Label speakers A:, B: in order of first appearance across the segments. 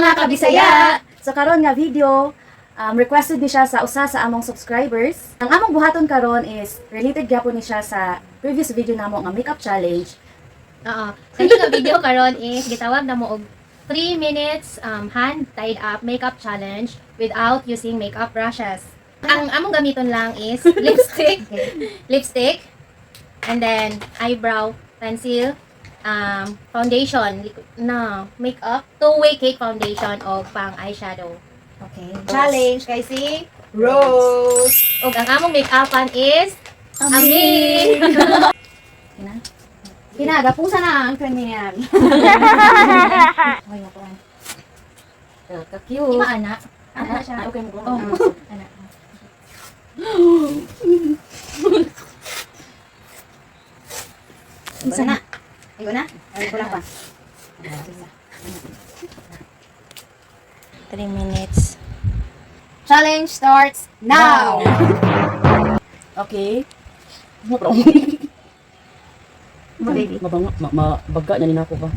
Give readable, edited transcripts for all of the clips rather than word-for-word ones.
A: Mga kabisaya! So karon nga video, requested ni siya sa usa sa among subscribers. Ang among buhaton karon is related gyapon ni siya sa previous video namo nga makeup challenge.
B: Oo. Kani nga video karon is gitawag na mo og 3 minutes hand tied up makeup challenge without using makeup brushes. Ang among gamiton lang is lipstick, lipstick, and then eyebrow pencil, foundation, no, makeup, two-way cake foundation o pang eyeshadow.
A: Okay.
C: Challenge kay si Rose.
B: Og ang among makeupan is Amin.
A: Kina?
C: Kinagapusa na ang kriminal.
B: Okay na po.
A: Ka-cute.
B: Ima ana. Ana siya.
A: Ah, okay mo.
B: Oh, ana.
C: Isa na. Ikaw na? Ay, kulang pa.
B: 3 minutes.
C: Challenge starts now!
A: Okay.
C: Baby.
A: Mabango, mabaga na ni nako ba.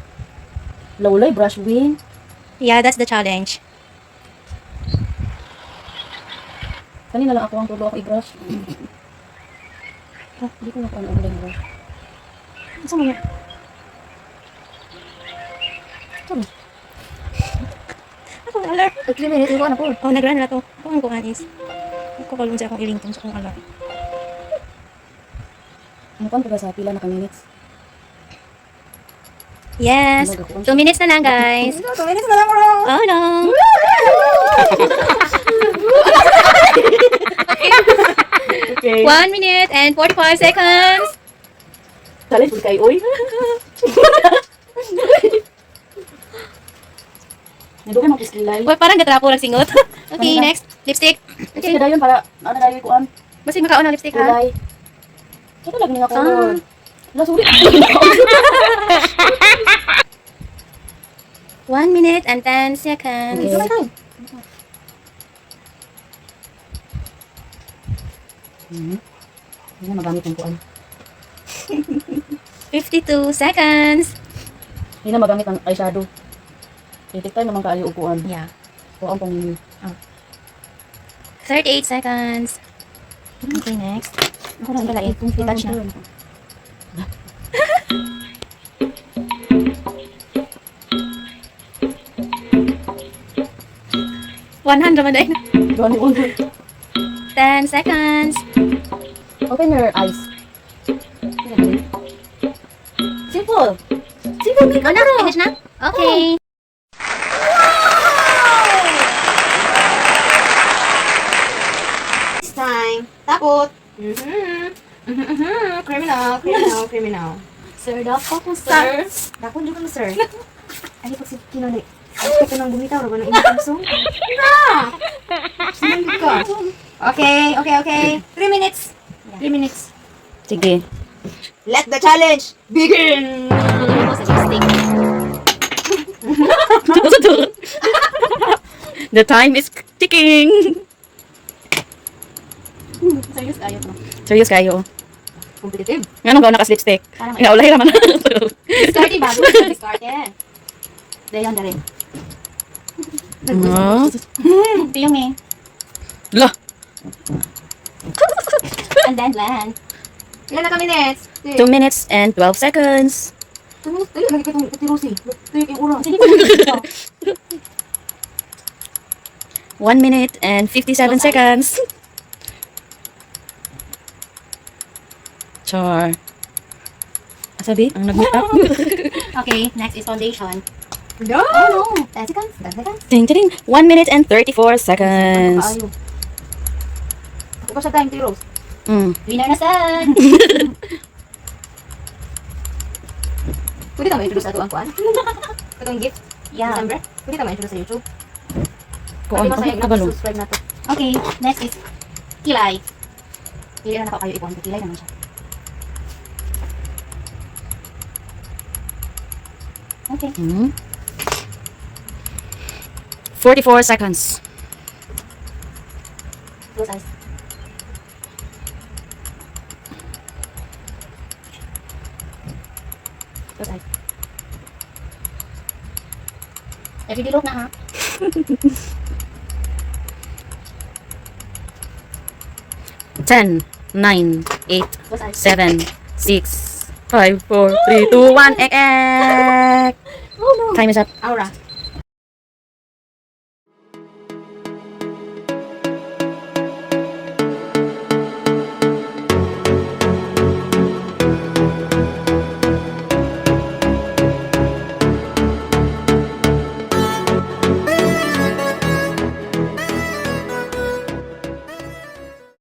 A: Lawlay brush wing.
B: Yeah, that's the challenge.
A: Kanina lang ako ang tulo ako i-brush. Ah, di ko na kuan ang brush.
B: Ano mo yan?
A: Sorry.
B: Ako alarm.
C: 3 minutes, ikaw na po.
B: Oh, nag-run na to. Ako ang kuan is. Ako kalong sa akong iringtone sa akong alarm.
A: Ano kuan pa ba sa pila na ka minutes?
B: Yes. 2 minutes na lang, guys.
C: 2 minutes na lang, Rose.
B: Oh, no.
A: Okay.
B: 1 minute and 45 seconds.
A: Challenge pud kay oy. Nadugay mo piskilay.
B: Uy, parang gatrapo lang singot. Okay, next. Lipstick.
A: Okay. Sige dayon para ano dayon kuan.
B: Basig makaon ang lipstick, ha?
A: Kulay. Ito lagi nga color. La, sorry.
B: 1 minute and 10 seconds.
A: Okay. Hindi na magamit ang kuan.
B: 52 seconds.
A: Hindi na magamit ang eyeshadow. Take time naman kaayo og kuan.
B: Yeah.
A: Kuan pang ninyo.
B: 38 seconds. Okay, next.
A: Ako na
B: Wala eh. Detach na. One hand naman dahil.
A: Gani on.
B: 10 seconds.
A: Open your eyes. Simple. Simple makeup.
B: Oh, na, finish na? Okay.
C: This time, takot. Criminal, criminal, criminal.
B: Sir, dako ko, sir.
C: Dakon jud ka, sir. Ay, pag si Kinoli. Ay, ka nang bumitaw, ra ba nang imong song? Na! Sinang ka. Okay. 3 minutes. 3 minutes.
A: Sige.
C: Let the challenge begin!
B: Ako sa lipstick.
A: The time is ticking.
B: Serious kayo to.
A: Serious kayo.
C: Competitive.
A: Nga nung nakas lipstick?
B: Parang
A: Nga ulay raman.
B: Discarte ba? Discarte.
C: Dayon na rin.
A: No.
B: Ito yung eh.
A: La.
B: And then blend.
C: Ilan na ka minutes?
A: 2 minutes and 12 seconds.
C: 2 minutes. Dali, lagi ka itong tirosi. Tuyo yung oras.
B: Sige,
A: 1 minute and 57 seconds. Char. Asabi, ang nag-makeup.
B: Okay, next is foundation.
C: No!
B: Oh no! 10 seconds.
C: 10 seconds.
A: Ting, ting, 1 minute and 34 seconds.
C: Kaayo. Ako pa siya time, Tiros.
B: Winner na sad!
C: Pwede ka ma-introduce ato ang kuan? Atong gift?
B: Yeah.
C: December? Pwede ka ma-introduce sa YouTube?
A: Kuan,
C: Pwede masayag na
A: kabalo.
C: subscribe na to.
B: Okay, next is kilay.
C: Hindi na nako kayo ikuan. Kilay naman siya.
B: Okay.
A: 44 seconds.
B: Close eyes. Close eyes. Everyday look na ha.
A: 10, 9, 8, 7, 6, 5, 4, 3, 2, 1, ek, ek.
B: Oh no.
A: Time is up.
C: Aura.